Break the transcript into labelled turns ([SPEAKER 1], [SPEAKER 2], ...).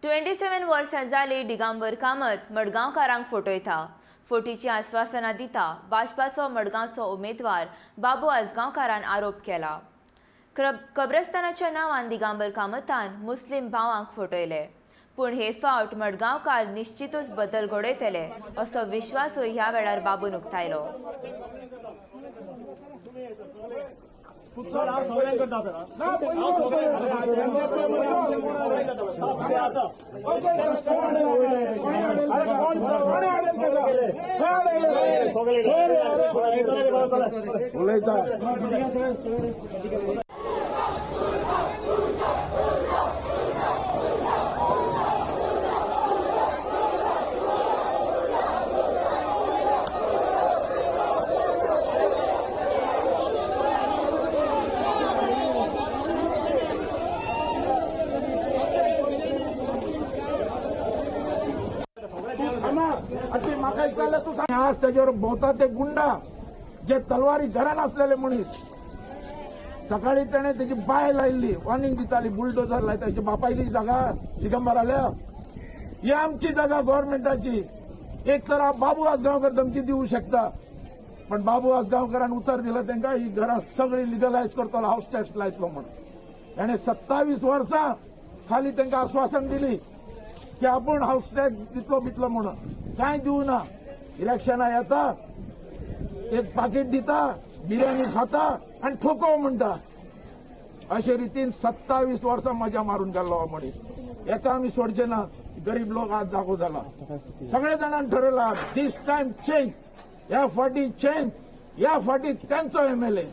[SPEAKER 1] 27 वर्सां जाली दिगंबर कामत मडगांवकारांक फटयता, फटीची आस्वासनां दिता. भाजपाचो मडगांवचो उमेदवार बाबू आजगांवकारान आरोप केला. कब्रस्तानाच्या नांवान दिगंबर कामतान मुस्लीम भावांक फटयले, पूण हे फावट मडगांवकार निश्चितूच बदल घडयतले असो विश्वासूय ह्या वेळार बाबून उक्तायलो.
[SPEAKER 2] उलयता. तूं म्हाका विचारलें, तूं सांग. आज तेजेर भोंवता ते गुंडा जे तलवारी घरान आसलेले मनीस. सकाळी तेणे तेजी बाय लायिल्ली, वॉर्निंग दिताली, बुलडोजर लायता. हेची बापायली जागा दिगंबराल्या, ही आमची जागा गव्हर्मेंटाची. एक तर बाबू आजगांवकर धमकी दिवू शकता, पण बाबू आजगांवकरान उतर दिलं तांकां, ही घरां सगळी लिगलायज करतलो, हाऊस टॅक्स लायतलो म्हणून. ताणें 27 वर्सां खाली तांकां आस्वासन दिली की आपूण हाऊस टॅक्स दितलो बितलो म्हणून. कांय दिवना. इलेक्शनां येता, एक पाकीट दिता, बिर्याणी खाता आनी ठोको म्हणटा. अशे रितीन 27 वर्सां मजा मारून गेल्लो हो मनीस. एका आमी सोडचे ना. गरीब लोक आज जागो जाला. सगळे जाणांनी ठरयला, दीस टायम चेंज, ह्या फाटी चेंज, ह्या फाटी त्यांचो एमएलए.